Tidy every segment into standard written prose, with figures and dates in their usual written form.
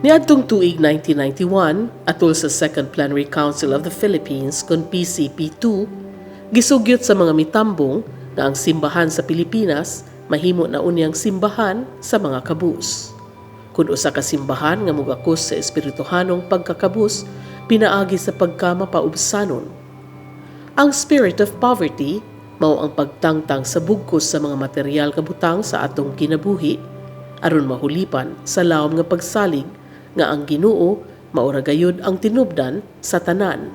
Niadtong tuig 1991, atol sa Second Plenary Council of the Philippines kon PCP2, gisugyot sa mga mitambong nga ang simbahan sa Pilipinas mahimo na unyang simbahan sa mga kabus. Kun usa ka simbahan nga mugakos sa espirituhanong pagkakabus pinaagi sa pagkamapaubsanon. Ang spirit of poverty mao ang pagtangtang sa bugkos sa mga material nga butang sa atong kinabuhi aron mahulipan sa lawom nga pagsalig nga ang Ginoo mao ra gayud ang tinubdan sa tanan.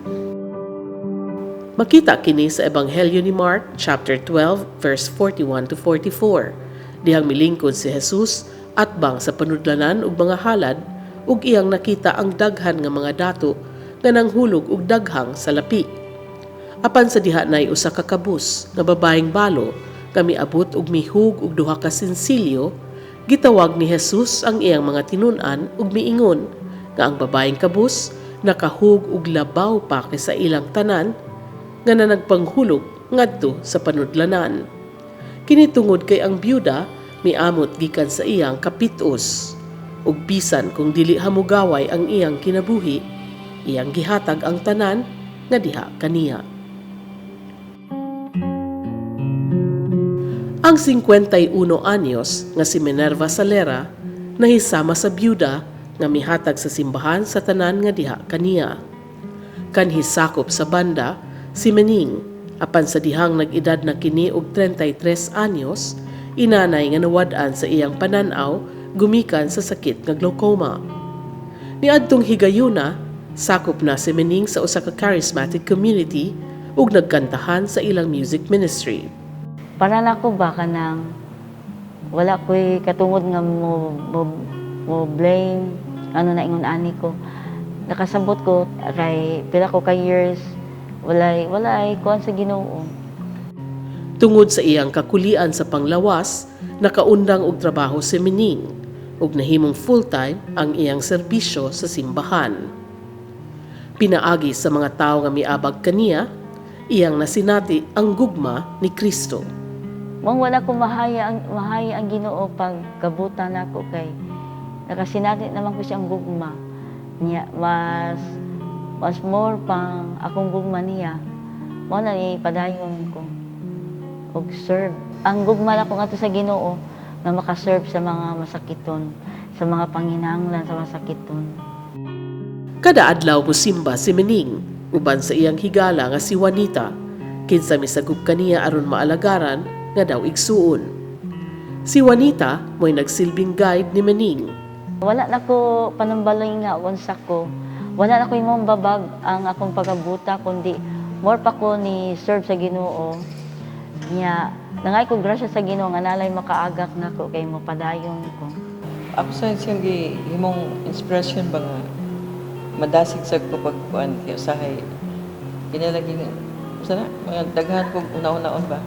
Makita kini sa Ebanghelyo ni Mark chapter 12 verse 41 to 44. Dihang milingkod si Jesus atbang sa panudlanan og mga halad ug iyang nakita ang daghan nga mga dato nga nanghulog og daghang salapi. Apan sa diha nay usa ka kabus nga babaeng balo nga miabot og mihug og duha ka sinsilyo, gitawag ni Jesus ang iyang mga tinun-an ug miingon nga ang babaeng kabus nakahug og labaw pa kaysa ilang tanan nga nanagpanghulog ngadto sa panudlanan. Kini tungod kay ang byuda miamot gikan sa iyang kapitos ug bisan kung dili hamugaway ang iyang kinabuhi, iyang gihatag ang tanan nga diha kaniya. Ang 51 anyos nga si Minerva Salera nahisama sa byuda nga mihatag sa simbahan sa tanan nga diha kaniya. Kanhi sakop sa banda si Mening, apan sa dihang nag-edad na kini og 33 anyos, inanay nga nawad-an sa iyang panan-aw gumikan sa sakit nga glaucoma. Niadtong higayuna, sakop na si Mening sa usa ka charismatic community ug nagkantahan sa ilang music ministry. Para nako ba, kanang wala ko'y katungod nga mo blame ano na ingon ani ko. Nakasabot ko kay pila ko ka years walay kuan sa Ginoo. Tungod sa iyang kakulian sa panglawas, nakaundang og trabaho si Mening ug nahimong full-time ang iyang serbisyo sa simbahan. Pinaagi sa mga tawo nga miabag kaniya, iyang nasinati ang gugma ni Kristo. Mong wala ko mahaya ang Ginoo pag kabutan nako kay nakasinati naman ko siyang gugma niya, mas more pang akong gugma niya, mao na ni padayon ko og serve. Ang gugma nako ngadto sa Ginoo nga makaserve sa mga masakiton, sa mga panginahanglan sa masakiton. Kada adlaw mosimba si Mening uban sa iyang higala nga si Juanita, kinsa misagup kaniya aron maalagaran nga daw igsuon. Si Juanita mo'y nagsilbing guide ni Mening. Wala na ko panambaloy nga unsa ko. Wala na ko imong babag ang akong pagabuta kundi more pa ko ni serve sa Ginoo. Nya nangay ko grasya sa Ginoo nga nalay makaagak nako kay mopadayon ko. Ako sa siyang gi himong inspiration ba nga madasig sa ko pag kuan kay usahay kinalaging sana mga daghan kog una-unaon ba,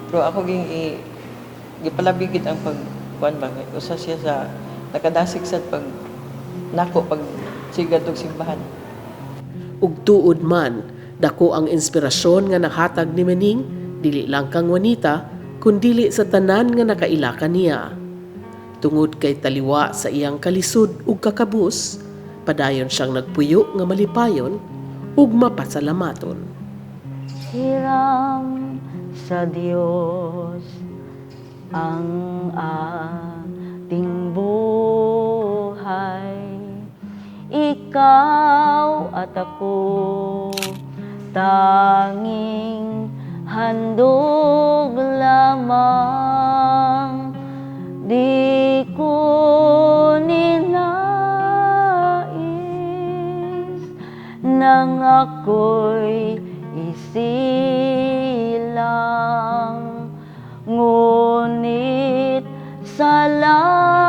pero ako ging gipalabi gid ang pag kuan ba kay usa siya sa nakadasig sad pag nako pag sigad og simbahan. Ug tuod man, dako ang inspirasyon nga nahatag ni Mening dili lang kang Juanita kundili sa tanan nga nakaila kaniya. Tungod kay taliwa sa iyang kalisod ug kakabus, padayon siyang nagpuyo nga malipayon ug mapasalamaton. Hiram sa Dios ang ating buhay. Ikaw at ako, tanging handog lamang. Di ko ninais nang ako'y isilang, ngunit salamat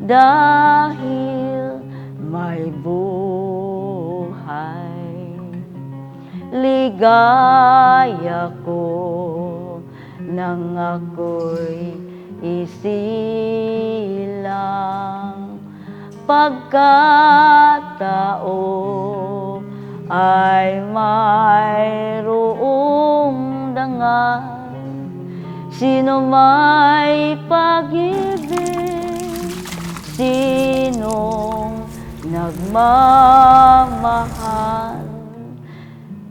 dahil may buhay. Ligaya ko nang ako'y isilang, pagkatao ay mayroong dangal. Sino may pag-ibig? Sinong nagmamahal?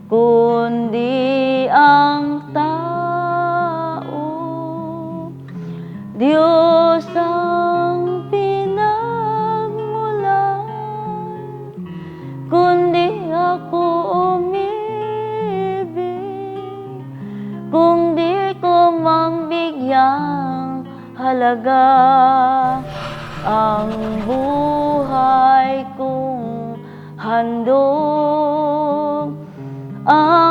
Kundi ang tao. Diyos ang pinagmulan, kundi ako umibig, kung di ko mangbigyang halaga ang buhay kong handog ang